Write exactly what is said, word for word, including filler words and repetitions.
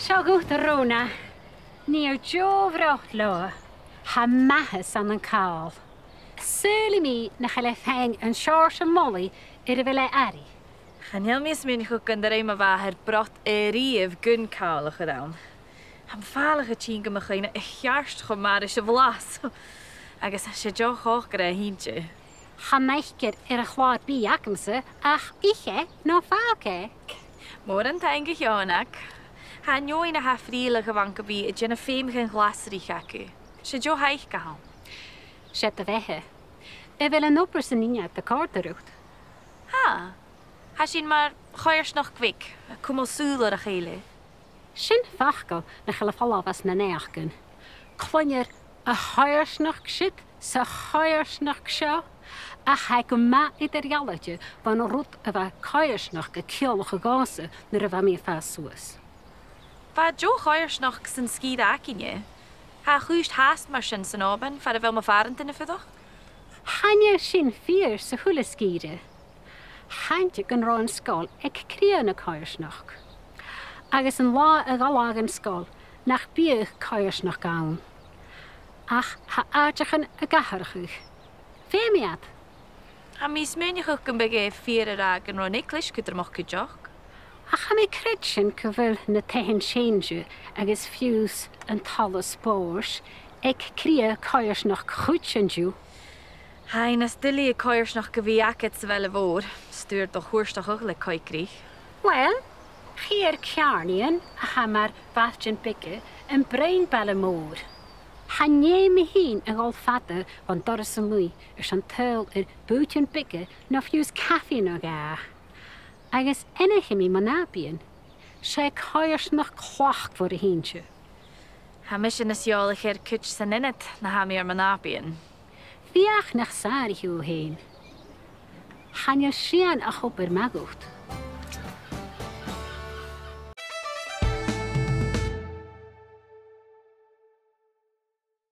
Seo dhut, a Rona. Nì thu deagh bhrot leotha. Tha m' athair-sa ann an càl. Saoilidh mi nach eil e a' faighinn an seòrsa molaidh air a bheil e airidh. Chan eil mi a' smaoineachadh gun do rinn mo mhàthair brot a-riamh gun càl a chur ann. Tha am fàileadh a' tighinn gu mo chuimhne a cheart cho math ris a' bhlas. Agus 's e deagh chòcaire a th' innte. Chan fhaicear air a' chlàr-bìdh agamsa ach ithe no fàg e. Mòran taing, a Sheonag. Tha an fheadhainn a tha a' frithealadh a' bhanca-bìdh a' dèanamh feum dhan ghlasraich agaibh. 'S e deagh thaic a th' ann. 'S e do bheatha. A bheil an obair san fhine ud a' còrdadh riut? Tha. Tha sinn mar choimhearsnachd bheag, a' cumail sùil air a chèile. Sin facal nach eil a' falbh às na naidheachdan. Cluinnear a' choimhearsnachd siud 's a' choimhearsnachd seo, ach tha e gu math eadar-dhealaichte bhon rud a bha coimhearsnachd a' ciallachadh dhòmhsa nuair a bha mi a' fàs suas. Bha deagh choimhearsnachd san sgìre againne. Tha a' chùis fhathast mar sin san Òban, far a bheil mo phàrantan a' fuireach. Chan eil sin fìor sa h-uile sgìre. Thàinig gun robh an sgoil aig cridhe na coimhearsnachd. Agus an latha a dh'fhalbh e dhan sgoil, nach biodh coimhearsnachd ann. Ach tha àiteachan ag atharrachadh. Feumaidh iad. Tha mi a' smaoineachadh gum biodh e fìor a ràdh gun robh an eaglais cudromach cuideachd. Ach tha mi a' creidsinn gu bheil na taighean-seinnse agus fiù 's an talla spòrs aig cridhe coimhearsnachd cuid an-diugh. Tha e nas duilghe coimhearsnachd a bhith agad sa bhaile mhòr, 's tu air do chuairteachadh le coigridh. Uill, chì thu air ceàrnaidhean a tha mar bhailtean beaga am broinn baile mòr. Chan fheum mi fhìn a dhol fada bhon doras a-muigh airson tadhal air bùithtean beaga no fiù 's cafaidh no dhà. Agus aithnichidh mi mo nàbaidhean. 'S e coimhearsnachd chlachmhor a th' innte. Tha mise nas eòlaiche air cuid san ionad na tha mi air mo nàbaidhean. Feuch nach sàraich thu thu fhèin. Chan eil sìon ach obair math dhut.